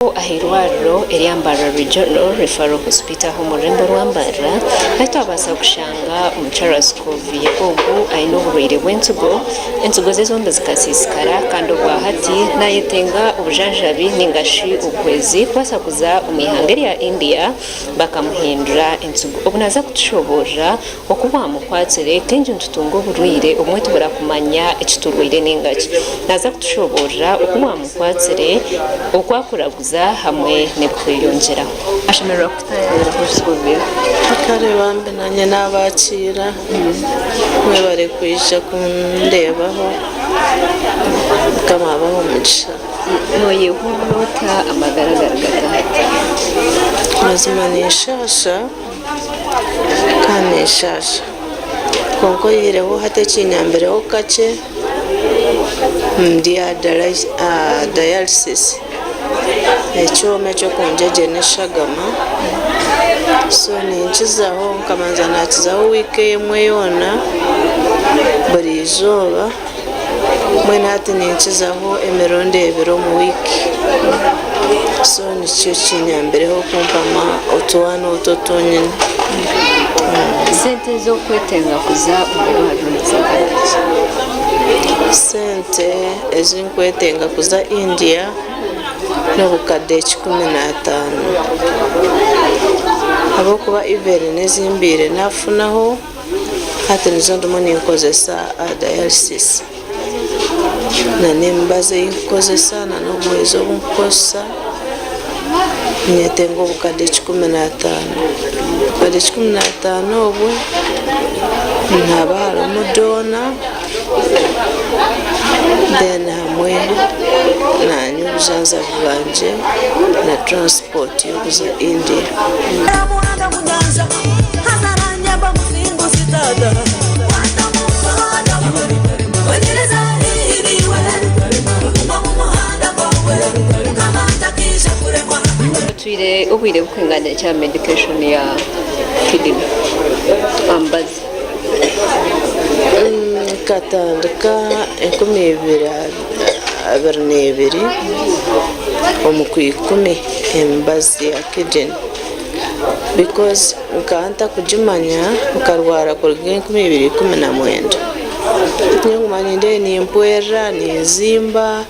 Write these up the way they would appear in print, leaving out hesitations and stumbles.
Ah'eirwariro erya Mbarara Regional Referral Hospital omu rurembo rwa Mbarara ahu twabaasa kushanga omukyara Scovia ogu aine oburwaire bw'entsigo, entsigo ze zombi zikasiisikara kandi obwahati nayetenga obujanjabi ninga shi obuhwezi kubaasa kuza omu ihanga erya India bakamuhindura entsigo. Ogu naaza kutushoboorora Oku bwamukwatsire, kaingi nitutunga oburwaire obumwe tubura kumanya eki turwaire ninga ki. Naaza kutushoboorora oku bwamukwatsire, oku akuraguza hamwe n'ebikweyongyeraho. Ashemererwa kutaayaayiraho Scovia. Kare bambi nanye nabakiira mwebare kwija kundebaho mukama abahe omugisha. Noyehurira ota amagara gari gata hati? Mazima ninshaasha. Kandi ninshaasha. Kwonka oihireho hati ekinyambireho kakye, ndi aha dialysis, ekyoma eky'okungyegyena eshagama, so ninkizaho nkabanza naakizaho wiiki emwe yoona buri izooba. Mbwenu hati ninkizaho emirundi ebiri omu wiiki. So nikyo kinyambireho kumpamu otwana otu otu nyine. Sente ezi orikwetenga kuza omu irwariro nizingana ki? Sente ezi nkwetenga kuza India n'obukadde 15. Ahabw'okuba even n'ezi mbaire naafunaho. Hati nizo ndimu ninkozesa aha dialysis na n'emibazi ei nkukozesa na n'obuhwezi obu nkukozesa ninyetenga obukadde 15. Obukadde 15 obwo nihaba harimu doona then hamwe nanye obujanjabi bwangye na transport y'okuza India. Otwire obwire bukwingana ki aha medication ya kidney aha mubazi? Nkatandika 2022 omu Kwikumi emibazi ya kidney because Nkaba ntakugimanya, nkarwara kuruga 2019. Nyowe nguma nindeeba nimpwerera, ninzimba,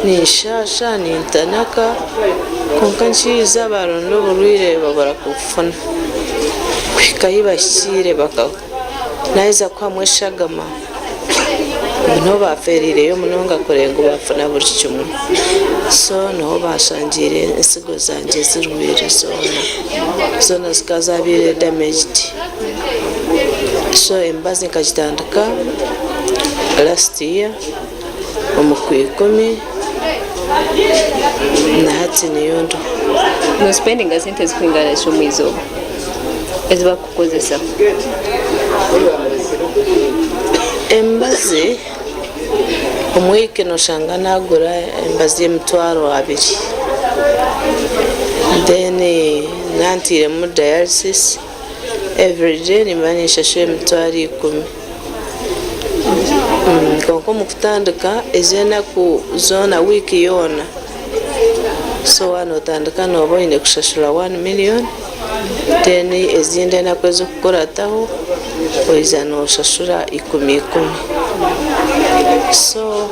ninshaasha, nintanaka, kwonka nkiiza baronda oburwaire babura kubufuna. Kuhika ahi bahikiire baka naheza kuhamu eshagama. Niho baafeereireyo munonga kureba ngu baafuna buri kimwe. So niho baashangiire entsigo zangye zirwaire zoona. Zoona zikaba zaabaire damaged. So emibazi nkagitandika last year omu Kwikumi na hati niyo ndiho. Noosipendinga sente zirikwingana ki omu izooba ezi barikukukozesa? Emibazi omu wiiki noshanga nagura emibazi y'emitwaro abiri then nanteiremu dialysis everyday nimba ninshashura emitwaro ikumi kwonka omu kutandika ezo enaku zoona wiiki yoona so waaba notandika nooba oine kushashura one million. Then ezindi enaku ezikukurataho oija noshashura ikumi ikumi. So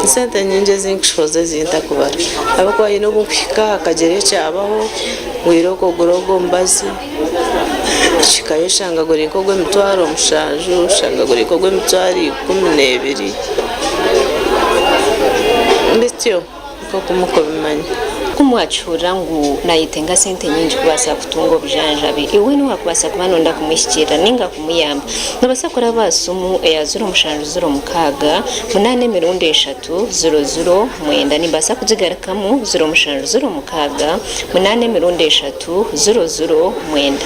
esente nyingi ezinkushohoza ezintakubara ahabw'okuba haine obu nkuhika hakagira ekyabaho ngu irooko ogure ogu omubazi kihikayo oshanga guri nk'ogw'emitwaro mushanju oshanga guri nk'ogw'emitwaro 12 bityo. Nk'oku murikubimanya. Ku mwakihurira ngu naayetenga sente nyingi kubaasa kutunga obujanjabi, iwe niwaakubaasa kuba nooyenda kumuhikiirira nainga kumuyamba. Noobaasa kuraba aha simu eya ziro mushanju ziro mukaaga, munaana emirundi eshatu, ziro ziro mwenda. Nimbaasa kugigarukamu, ziro mushanju ziro mukaaga, munaana emirundi eshatu, ziro ziro mwenda.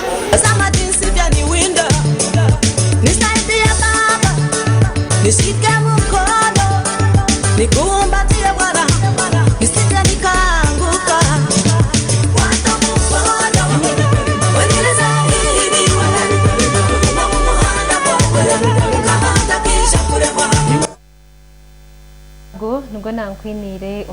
Ago nigo nankwiniire.